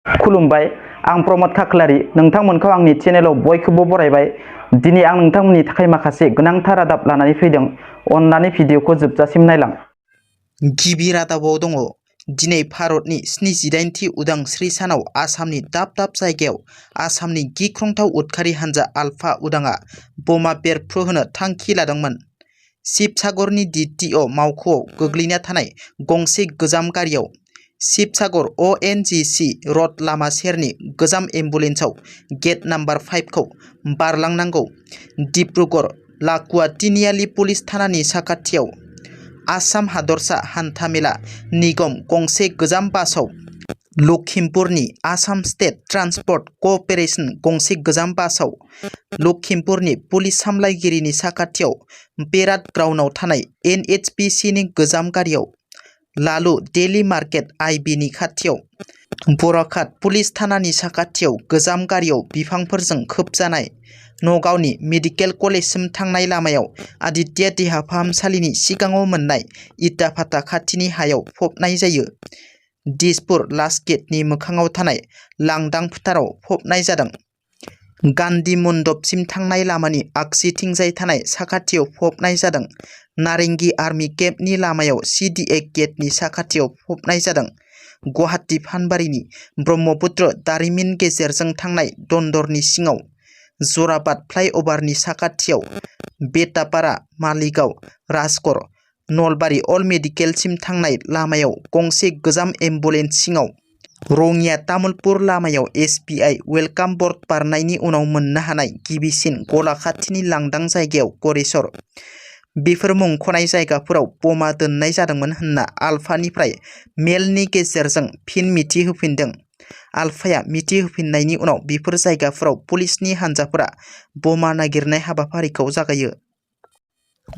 खुलुमबाय आं प्रमद खाख्लारि नोंथांमोनखौ आंनि चेनेलाव बयखौबो बरायबाय। दिनै आं नोंथांमोननि थाखाय माखासे गोनांथार रादाब लानानै फैदों। अन्नानै भिडिअखौ जोबजासिम नायलां। गिबि रादाबाव दङ दिनै भारतनि 78थि उदांस्रि सानाव आसामनि दाब दाब जायगायाव आसामनि गिख्रंथाव उदखारि हानजा आलफा उदाङा बमा बेरफ्रुहोनो थांखि लादोंमोन। शिबसागरनि DTO मावख'आव गोग्लैना थानाय गंसे गोजाम गारियाव शिबसागर ONGC रड लामा सेरनि गोजाम एम्बुलेन्सआव गेट नाम्बार 5 खौ बारलांनांगौ डिब्रुगड़ लाकुवा तिनिआलि पुलिस थानानि साखाथियाव आसाम हादरसा हान्थामेला निगम गंसे गोजाम बासआव लखिमपुरनि आसाम स्टेट ट्रान्सपर्ट क'अपारेसन गंसे गोजाम बासआव लखिमपुरनि पुलिस सामलायगिरिनि साखाथियाव पेराड ग्राउन्डआव थानाय NHPC नि गोजाम गारियाव लालु डेली मार्केट IB नि खाथियाव बराकाट पुलिस थानानि साखाथियाव गोजाम गारियाव बिफांफोरजों खोबजानाय नगावनि मेडिकेल कलेजसिम थांनाय लामायाव आदित्य देहा फाहामसालिनि सिगाङाव मोननाय इटाफाता खाथिनि हायाव फबनाय जायो। दिसपुर लासगेटनि मोखाङाव थानाय लांदां फोथाराव फबनाय जादों। गान्धी मन्दपसिम थांनाय लामानि आगसिथिंजाय थानाय साखाथियाव फबनाय जादों। नारेंगी आर्मी केम्पनि लामायाव CDA गेटनि साखाथियाव फबनाय जादों। गुवाहाटी फानबारिनि ब्रह्मपुत्र दारिमिन गेजेरजों थांनाय दन्दरनि सिङाव जराबाद फ्लाइअभारनि साखाथियाव बेटापारा मालिगाव राजगर नलबारि अल मेडिकेलसिम थांनाय लामायाव गंसे गोजाम एम्बुलेन्स सिङाव रङिया तामुलपुर लामायाव SBI वेलकाम बर्ड बारनायनि उनाव मोननो हानाय गिबिसिन गला खाथिनि लांदां जायगायाव गरेस्वर बेफोर मुंख'नाय जायगाफोराव बमा दोननाय जादोंमोन होनना आलफानिफ्राय मेलनि गेजेरजों फिन मिथिहोफिनदों। आलफाया मिथिहोफिननायनि उनाव बेफोर जायगाफोराव पुलिसनि हानजाफोरा बमा नागिरनाय हाबाफारिखौ जागायो।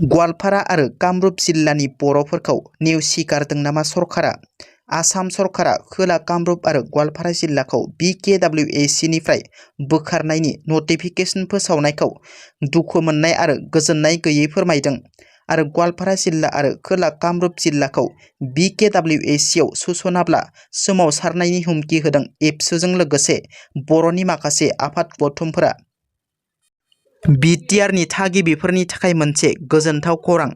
गवालपारा आरो कामरुप जिल्लानि बर'फोरखौ नेवसिगारदों नामा सरकारा? आसाम सरकारा खोला कामरुप आरो गवालपारा जिल्लाखौ BKWAC निफ्राय बोखारनायनि नटिफिकेसन फोसावनायखौ दुखु मोननाय आरो गोजोननाय गैयै फोरमायदों आरो गवालपारा जिल्ला आरो खोला कामरुप जिल्लाखौ BKWAC आव सोसनाब्ला सोमावसारनायनि हुमखि होदों। एबसुजों लोगोसे बर'नि माखासे आफाद गौथुमफोरा BTR नि थागिबिफोरनि थाखाय मोनसे गोजोनथाव खौरां।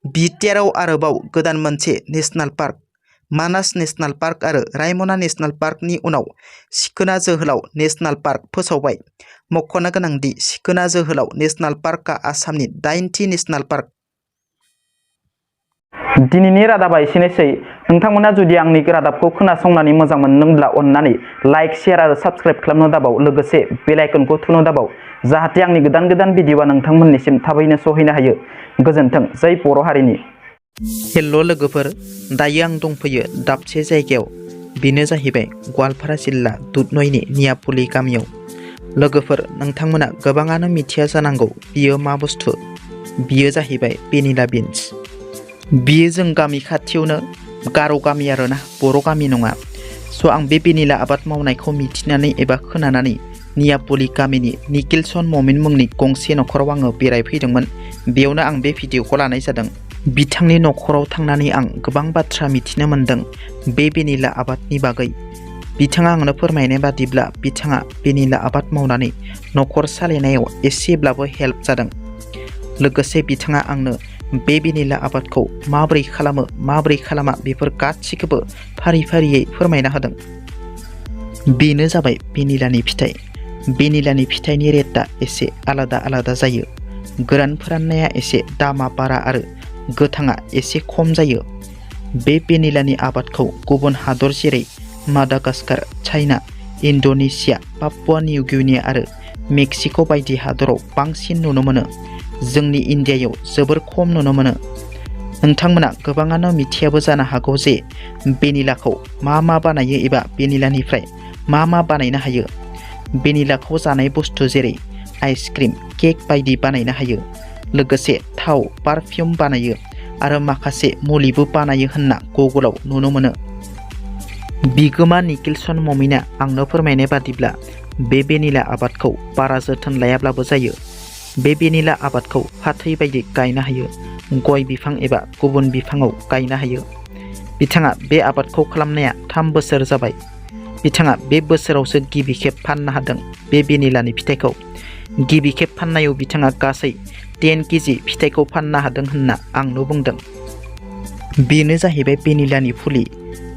BTR आव आरोबाव गोदान मोनसे नेशनेल पार्क मानास नेशनेल पार्क आरो रायमना नेशनेल पार्कनि उनाव सिखोना जोहोलाव नेशनेल पार्क फोसावबाय। मख'नो गोनांदि सिखोना जोहोलाव नेशनेल पार्कआ आसामनि 8थि नेशनेल पार्क। दिनैनि रादाबा एसेनोसै। नोंथांमोना जुदि आंनि रादाबखौ खोनासंनानै मोजां मोनदोंब्ला अन्नानै लाइक शेयार आरो साबस्क्राइब खालामनो दाबाव लोगोसे बेल आइकनखौ थुनो दाबाव जाहाथे आंनि गोदान गोदान भिडिअआ नोंथांमोननिसिम थाबैनो सहैनो हायो। गोजोन्थों। जै बर' हारिनि। हेल' लोगोफोर, दायो आं दंफैयो दाबसे जायगायाव। बेनो जाहैबाय गवालपारा जिल्ला दुधनयनि नियापुलि गामियाव। लोगोफोर, नोंथांमोना गोबाङानो मिथिया जानांगौ बियो मा बुस्थु। बियो जाहैबाय भेनिला बिन्स। बियो जों गामि खाथियावनो गार' गामि आरोना, बर' गामि नङा। स' आं बे भेनिला आबाद मावनायखौ मिथिनानै एबा खोनानानै नियापुलि गामिनि निकिलसन ममिन मुंनि गंसे न'खराव आङो बेरायफैदोंमोन। बेयावनो आं बे भिडिअखौ लानाय जादों। बिथांनि न'खराव थांनानै आं गोबां बाथ्रा मिथिनो मोन्दों बे भेनिला आबादनि बागै। बिथाङा आंनो फोरमायनाय बादिब्ला बिथाङा भेनिला आबाद मावनानै न'खर सालायनायाव एसेब्लाबो हेल्प जादों। लोगोसे बिथाङा आंनो बे भेनिला आबादखौ माबोरै खालामो माबोरै खालामा बेफोर गासिखौबो फारि फारियै फोरमायना होदों। बेनो जाबाय भेनिलानि फिथाइ। भेनिलानि फिथाइनि रेटआ एसे आलादा आलादा जायो। गोरान फोराननाया एसे दामा बारा आरो गोथाङा एसे खम जायो। बे भेनिलानि आबादखौ गुबुन हादर जेरै Madagascar, China, Indonesia, पापुवा new Guinea आरो मेक्सिक' बायदि हादराव बांसिन नुनो मोनो। जोंनि इन्डियायाव जोबोर खम नुनो मोनो। नोंथांमोना गोबाङानो मिथियाबो जानो हागौ जे भेनिलाखौ मा बानायो एबा भेनिलानिफ्राय मा बानायनो हायो। भेनिलाखौ जानाय बुस्थु जेरै आइसक्रिम, केक बायदि बानायनो हायो। लोगोसे थाव, पारफिउम बानायो आरो माखासे मुलिबो बानायो होनना गुगोलाव नुनो मोनो। बिगोमा निकिलसन ममिना आंनो फोरमायनाय बादिब्ला बे भेनिला आबादखौ बारा जोथोन लायाब्लाबो जायो। बे भेनिला आबादखौ फाथै बायदि गायनो हायो, गय बिफां एबा गुबुन बिफाङाव गायनो हायो। बिथाङा बे आबादखौ खालामनाया 3 बोसोर जाबाय। बिथाङा बे बोसोरावसो गिबि खेब फाननो हादों बे भेनिलानि फिथाइखौ। गिबि खेब फाननायाव बिथाङा गासै 10 केजि फिथाइखौ फाननो हादों होनना आंनो बुंदों। बेनो जाहैबाय भेनिलानि फुलि।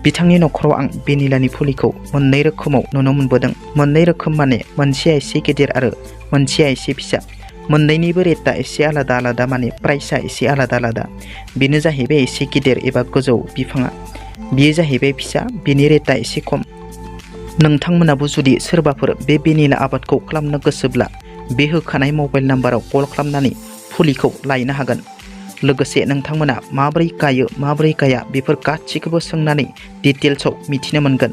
बिथांनि नखराव आं भेनिलानि फुलिखौ मोननै रोखोमाव नुनो मोनबोदों। मोननै रोखोम माने मोनसेया एसे गेदेर आरो मोनसेया एसे फिसा। मोननैनिबो रेटआ एसे आलादा आलादा माने प्राइसआ एसे आलादा आलादा। बेनो जाहैबाय एसे गेदेर एबा गोजौ बिफाङा। बेयो जाहैबाय फिसा, बेनि रेटआ एसे खम। नोंथांमोनाबो जुदि सोरबाफोर बे भेनिला आबादखौ खालामनो गोसोब्ला बे होखानाय मबाइल नाम्बाराव कल खालामनानै फुलिखौ लायनो हागोन। लोगोसे नोंथांमोना माबोरै गायो माबोरै गाया बेफोर गासिखौबो सोंनानै डिटेल्सआव मिथिनो मोनगोन।